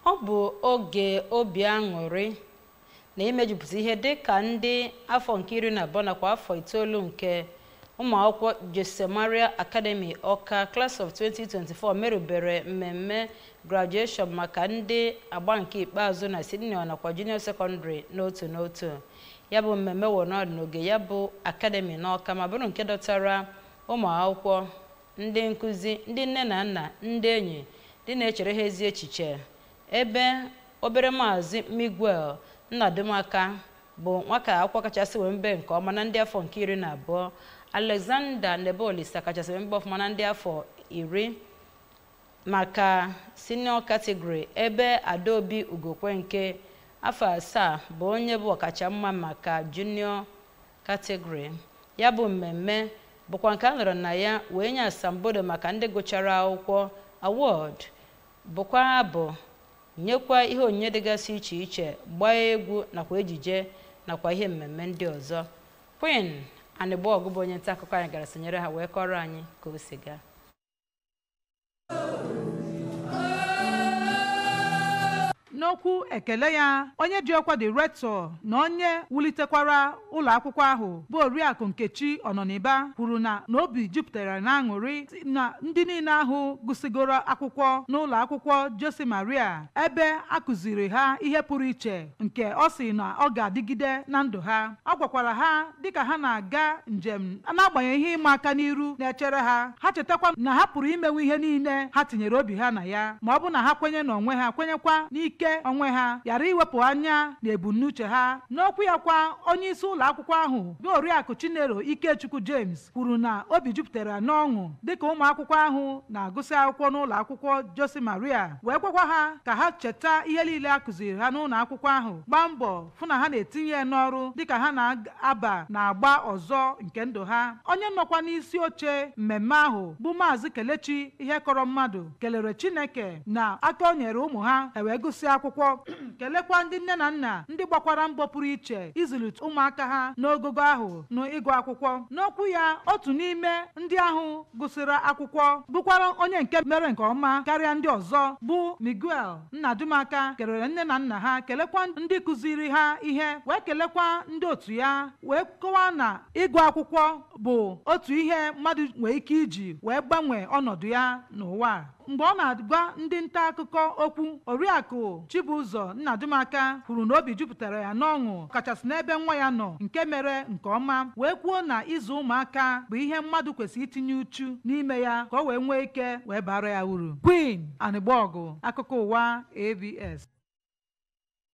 Ọ bụ oge obi aṅụrị na imejupụta ihe dịka ndị afọ nke 12 nakwa afọ 9 nke ụmụ akwụkwọ Jose Maria Academy Awka Class of 2024 merubere mmemme graduation maka ndị agba nke ikpeazụ na senior nakwa junior secondary n'otu n'otu. Ya bụ mmemme were ọnọdụ n'oge ya bụ Academy n'Awka ma bụrụ nke dọtara ụmụ akwụkwọ, ndị nkụzi, ndị nne na nna, ndị enyi, ndị na-echere ha ezi echiche, ebe obere Maazị Miguel Nnadumaka bụ nwata akwụkwọ kachasị wee mbe nke ọma na ndị afọ nke 12, Alexander Nebolisa kachasị wee mbe ọfụma na ndị afọ 10 maka senior category, ebe Adaobi Ugokwe nke afọ 7 bụ onye bụ ọkacha mma maka junior category. Ya bụ mmemme bụkwa nke a nọrọ na ya wee nye asambodo maka ndị gụchara akwụkwọ, award bụkwa abụ, nyekwa ihe onyinye dịgasị iche iche, gbaa egwu nakwa ejije nakwa ihe mmemme ndị ọzọ. Queen Anịgbọgụ bụ onye nta akụkọ anyị gara sonyere ha wee kọrọ anyị ka o si gaa. N'okwu ekele ya, onye ji ọkwa direktọ na onye wulitekwara ụlọ akwụkwọ ahụ bụ Oriakụ Nkechi Ọnọniba kwuru na obi jupụtara na aṅụrị na ndị niile ahụ gụsịgoro akwụkwọ n'ụlọ akwụkwọ Jose Maria, ebe a kụziri ha ihe pụrụ iche nke ọ sị na ọ ga-adịgide na ndụ ha. Ọ gwakwara ha dịka ha na-aga njem n'agbanyeghị ihe ịma aka n'iru na-echere ha, ha chetakwa na ha pụrụ imenwu ihe niile ha tinyere obi ha na ya, ma ọ bụ na ha kwenye n'onwe ha, kwenyekwa n'ike onwe ha, ghara iwepụ anya na ebumnuche ha. N'okwu ya kwa, onye isi ụlọ akwụkwọ ahụ bụ Oriakụ Chinelo Ikechukwu James kwuru na obi jupụtara n'ọṅụ dịka ụmụ akwụkwọ ahụ na-agụsị akwụkwọ n'ụlọ akwụkwọ Jose Maria, wee gwakwa ha ka ha cheta ihe niile a kụziri ha n'ụlọ akwụkwọ ahụ, gbaa mbọ fụ na ha na-etinye ya n'ọrụ dịka ha na-aba na-agba ọzọ nke ndụ ha. Onye nọkwa n'isi oche mmemme ahụ bụ Maazị Kelechi Ihe Kọrọ Mmadụ kelere Chineke na aka o nyere ụmụ ha wee gụsị akwụkwọ, kelekwa ndị nne na nna ndị gbakwara mbọ pụrụ iche ịzụlite ụmụaka ha n'ogogo ahụ n'ịgụ akwụkwọ. N'okwu ya, otu n'ime ndị ahụ gụsịrị akwụkwọ bụkwara onye nke mere nke ọma karịa ndị ọzọ bụ Miguel Nnadumaka kelere nne na nna ha, kelekwa ndị kụziri ha ihe, wee kelekwa ndị otu ya, wee kọwaa na ịgụ akwụkwọ bụ otu ihe mmadụ nwee ike iji wee gbanwee ọnọdụ ya n'ụwa. Mgbe ọ na-agwa ndị nta akụkọ okwu, Oriakụ Chibụzọ Nnadumaka kwuru na obi jupụtara ya n'ọṅụ kachasị n'ebe nwa ya nọ nke mere nke ọma, wee kwuo na ịzụ ụmụaka bụ ihe mmadụ kwesịrị itinye uchu n'ime ya ka o wee nwee ike wee bara ya uru. Queen Anịgbọgụ, akụkọ ụwa ABS.